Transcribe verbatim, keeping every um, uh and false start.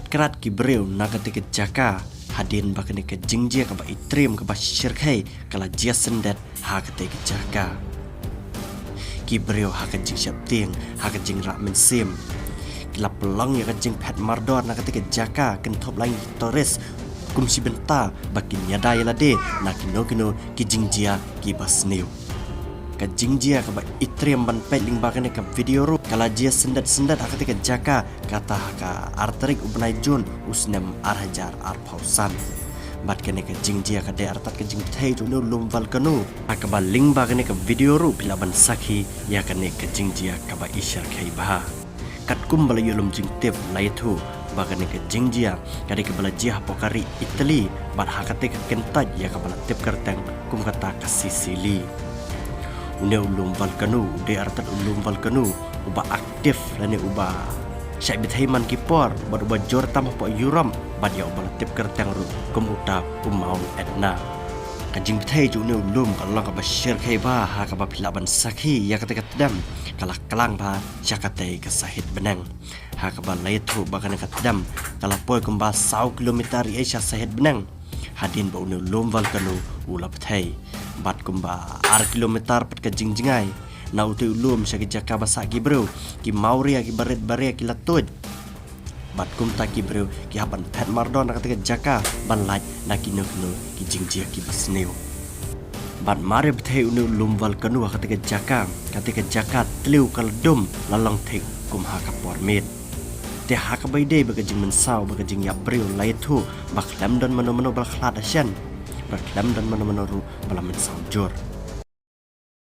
Krat ki briew na kata ka jaka hadien ba kane ka jingjia kaba itriem kaba shyrkhei ka la jia syndet ha kata ka jaka. Ki briew ha ka jingsheptieng, ha ka jingrah mynsiem, ki la pynlong ïa ka jingphet mardor na kata ka jaka, kynthup lang ki tourist kum shi bynta ba kin ïada ïa lade na kino kino ki jingjia kiba sniew. Ka jingjia kaba itriem ban peit lyngba kane ka video ruh ka la jia syndet syndet ha kata ka jaka, kata ha ka ar tarik u bnai Jun u snem ar hajar arphew san. Bad kane ka jingjia ka dei artat ka jingpyni jong une u lum volcano ha kaba lyngba kane ka video ruh phi lah ban sakhi ïa kane ka jingjia kaba i shyrkhei bha. Katkum ba la ïoh lum jingtip la ïathuh ba kane ka jingjia ka dei kaba la jia hapoh ka ri Italy, bad ha kata ka kyntait ïa kaba la tip kyrteng kum kata ka Sicily. Une u lum volcano u dei artat u lum volcano uba aktif lane uba shait bthei man ki por, bad uba jur tam hapoh Europe, bad ïa uba la tip kyrteng ruh kum uta u Mount Etna. Ka jingpyni jong une u lum ka long kaba shyrkhei bha ha kaba phi lah ban sakhi ïa kata ka tdem ka la klang bha sha katei ka sahit bneng. Ha kaba la ïathuh ba kane ka tdem ka la poi kumba saw kilometer ïa sha sahit bneng hadien ba une u lum volcano u la pthei. Bad kumba ar kilometer pat ka jingjngai na utei u lum sha ki jaka ba sah ki briew, ki mawria kiba rit baria ki la tuid. Bad kumta ki briew ki hap ban phet mardor na kata ka jaka ban lait na kino kino ki jingjia kiba sniew. Bad mar ïa pthei une u lum volcano ha kata ka jaka, kata ka jaka tliw ka la dum la long thik kum ha ka por miet. Te ha kaba ïadei bad ka jingmynsaw bad ka jingïap briew la ïathuh ba khlem don mano mano ba la khlad ha shen, ba khlem don mano mano ruh ba la mynsaw jur.